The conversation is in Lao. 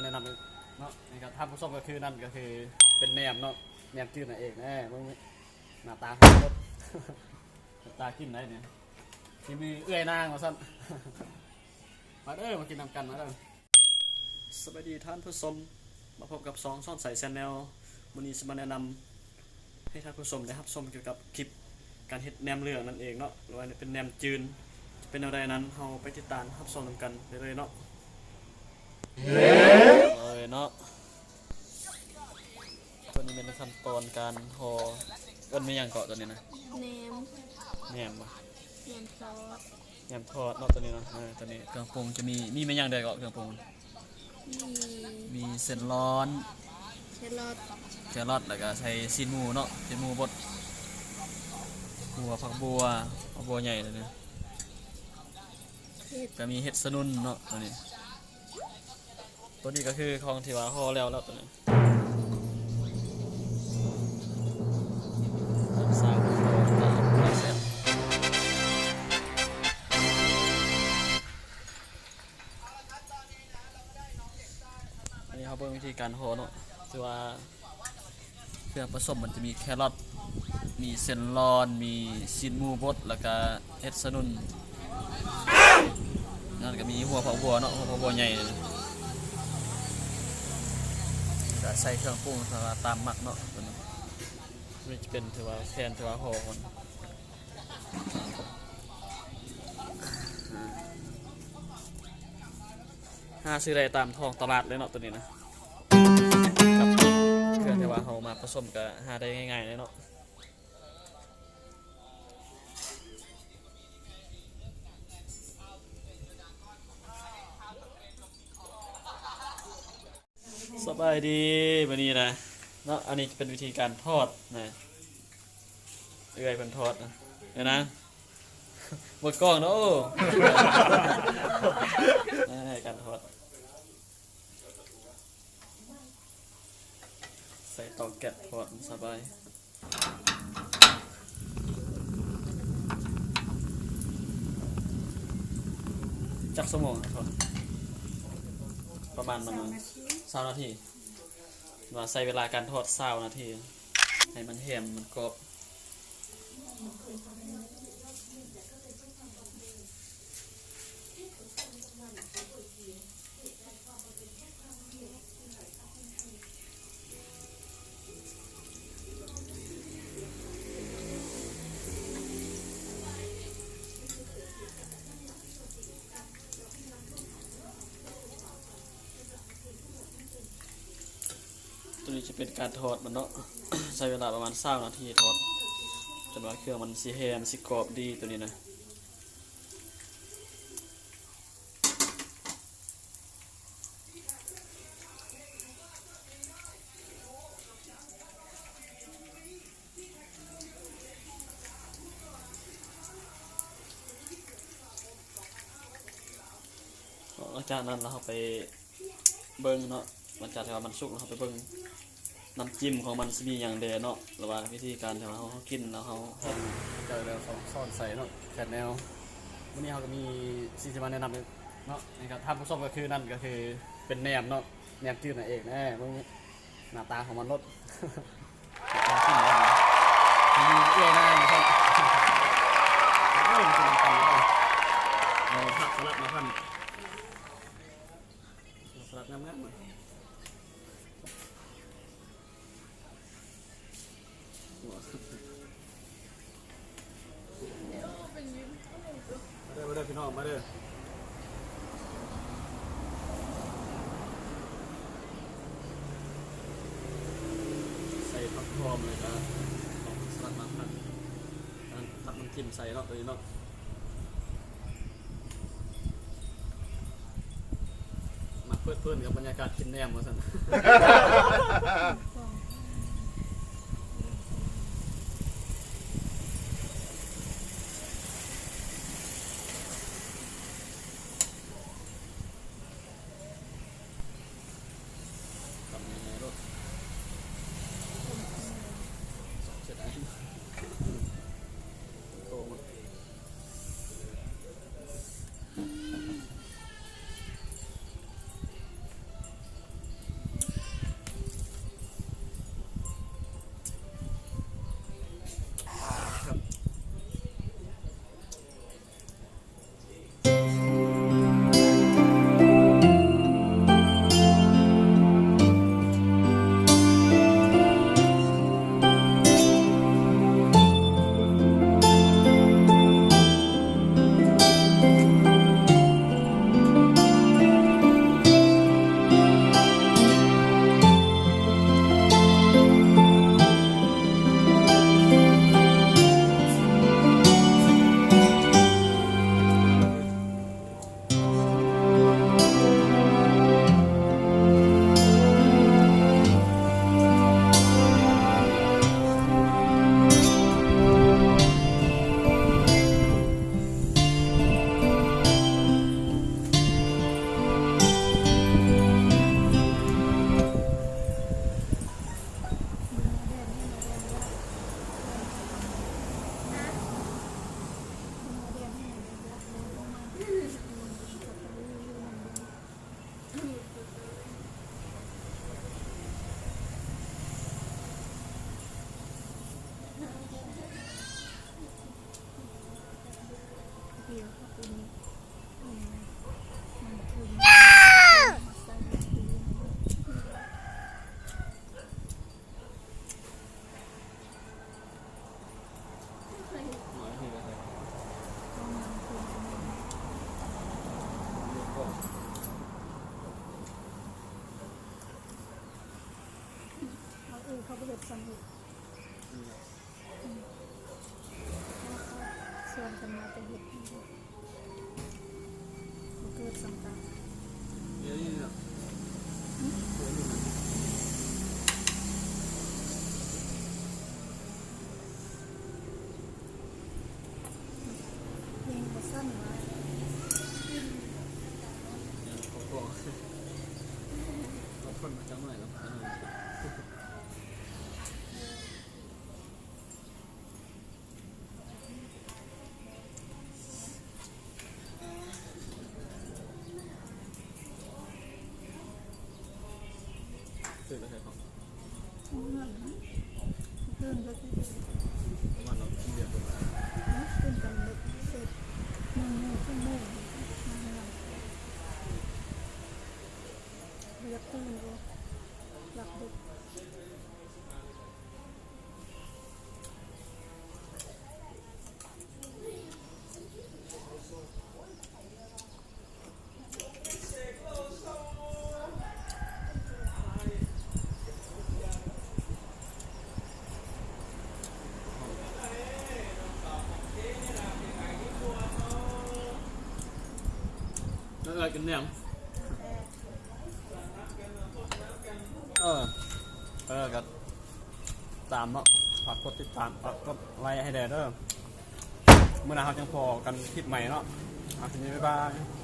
ແນະນຳເນາະ ນີ້ກໍທ່ານຜູ້ຊົມກໍຄື ນັ້ນກໍຄືເປັນແໜມເນາະ ແໜມຈືນນັ້ນເອງ. ແນ່ ເບິ່ງໜ້າຕາຂອງລົດ ຕາກິນໄດ້ນີ້ ສີມືເອື້ອຍນາງວ່າຊັ້ນ. ມາເດີ ມາກິນນຳກັນ ມາເດີ. ສະບາຍດີທ່ານຜູ້ຊົມ ມາພົບກັບຊ່ອງສອນໄຊແຊນແນວ. ມື້ນີ້ຊິມາແນະນຳໃຫ້ທ່ານຜູ້ຊົມໄດ້ຮັບຊົມກ່ຽວກັບຄລິບການເຮັດແໜມເຫຼືອງນັ້ນເອງເນາະ ຫຼືວ່າເປັນແໜມຈືນ. ຈະເປັນແນວໃດນັ້ນ ເຮົາໄປຕິດຕາມຮັບຊົມນຳກັນໄດ້ເລີຍເນາະ. ເອີເນາະ ຕົວນີ້ແມ່ນຂັ້ນຕອນການຫໍ່ ເອີ້ນວ່າຫຍັງເກາະຕົວນີ້ນະ? ແໜມ ແໜມບໍ່? ແໜມທອດ ແໜມທອດເນາະ ຕົວນີ້ເນາະ. ເອີ ຕົວນີ້ເຄື່ອງປຸງຈະມີ ມີແມ່ນຫຍັງແດ່ເກາະເຄື່ອງປຸງ? ມີ ມີເສັ້ນລອນ ແຄຣອດ ແຄຣອດ ແລ້ວກໍໃສ່ຊີ້ນໝູເນາະ ຊີ້ນໝູບົດ ຫົວຜັກບົ່ວ ຜັກບົ່ວໃຫຍ່ຕົວນີ້ ເຫັດ ກໍມີເຫັດສະໜຸ່ນເນາະ ຕົວນີ້. ຕົວນີ້ກໍຄືຂອງທີ່ວ່າຫໍ່ແລ້ວແລ້ວຕົວນີ້ ສາວ ອັນນີ້ເຮົາເບິ່ງວິທີການຫໍ່ເນາະ ຄືວ່າ ເຄື່ອງປະສົມມັນຈະມີແຄຣອດ ມີເສັ້ນລອນ ມີຊີ້ນໝູບົດ ແລ້ວກະເຫັດສະໜຸ່ນ ນັ້ນກະມີຫົວຜັກບົ່ວເນາະ ຫົວຜັກບົ່ວໃຫຍ່ ກະໃສ່ເຄື່ອງປຸງຕາມມັກເນາະ. ຕົວນີ້ ຕົວນີ້ຈະເປັນຖືວ່າແຜ່ນ ຖືວ່າຫໍ່ມັນ ຫາຊື້ໄດ້ຕາມທ້ອງຕະຫຼາດເລີຍເນາະ ຕົວນີ້ນະ ກັບເຄື່ອງທີ່ວ່າເຮົາມາປະສົມກະຫາໄດ້ງ່າຍໆເລີຍເນາະ. ສະບາຍດີ ມື້ນີ້ນະເນາະ ອັນນີ້ຈະເປັນວິທີການທອດນະ ເອື້ອຍເພິ່ນທອດນະ ເອີນາງ ເບິ່ງກ້ອງເນາະ ເອີ ການທອດ ໃສ່ເຕົາແກັສທອດສະບາຍ. ຈັກຊົ່ວໂມງ ປະມານ ປະມານຊາວນາທີ ວ່າໃຊ້ເວລາການທອດຊາວນາທີ ໃຫ້ມັນແຮມ ມັນກອບ. ຕົວນີ້ຈະເປັນການທອດມັນເນາະ ໃຊ້ເວລາປະມານຊາວນາທີທອດ ຈົນວ່າເຄື່ອງມັນຊິແຮມ ຊິກອບດີ ຕົວນີ້ນະ. ຫຼັງຈາກນັ້ນລະເຮົາໄປເບິ່ງເນາະ ຫຼັງຈາກທີ່ວ່າມັນສຸກລະເຮົາໄປເບິ່ງ ນ້ຳຈິ້ມຂອງມັນຊິມີຫຍັງແດ່ເນາະ ຫຼືວ່າວິທີການທີ່ວ່າເຮົາ ເຮົາກິນລະເຮົາ ເຈົ້າແລ້ວ ສອນ ສອນໄຊເນາະ ແຊນແນວ. ມື້ນີ້ເຮົາກໍມີສິ່ງທີ່ມາແນະນຳເນາະ ນີ້ກໍທ່ານຜູ້ຊົມກໍຄື ນັ້ນກໍຄືເປັນແໜມເນາະ ແໜມຈືນນັ້ນເອງ. ແນ່ ເບິ່ງໜ້າຕາຂອງມັນໂລດ ໜ້າຕາກິນແລ້ວ ມີເອື້ອຍນາງ ເອີ ມັນຊິນຳກັນເນາະ ເອົາຜັກສະຫຼັດມາພັນ ສະຫຼັດງາມໆ ມາເດີ ມາເດີພີ່ນ້ອງ ມາເດີ ໃສ່ຜັກຫອມ ແລ້ວກະເອົາຜັກສະຫຼັດມາຜັດ ອັນນັ້ນ ຕັກນ້ຳຈິ້ມໃສ່ເນາະ ຕົວນີ້ເນາະ ມັກເພີດເພີນກັບບັນຍາກາດກິນແໜມວ່າຊັ້ນ. ຄຳໃຫຍ່ໆໂລດ ເສຍດາຍ ໂຕໝົດ. ເຂົາບໍ່ເຮັດຊ້ຳອີກ ອືມ ຊວນກັນມາແຕ່ເຮັດ ບໍ່ເກີດຊ້ຳກັນ ດຽວນີ້ເນາະ ຫືມ? ດຽວນີ້ນະ ເພງບໍ່ສັ້ນຫວາ? ຍັງບໍ່ພໍ ເອົາຄົນມາຈັກໜ້ອຍເນາະ. ຕື່ນແລ້ວໃຊ່ບໍ່? ຕື່ນແລ້ວຊິ ປະມານເນາະ ເດືອນ ນະ ຕື່ນກັນເບິດເສດ ໜຶ່ງໂມງ ສອງໂມງ ມາເຮືອນ ບໍ່ຢາກຕື່ນ ໂອ້ ຫຼັບດຶກ. ເອີ ກິນຫຍັງ? ເອີ ເອີ ກະ ຕາມເນາະ ຝາກກົດຕິດຕາມ ຝາກກົດໄລໃຫ້ແດ່ເດີ. ມື້ໜ້າເຮົາຈັ່ງພໍ້ກັນຄລິບໃໝ່ເນາະ. ອ່າ ທີນີ້ ບາຍບາຍ.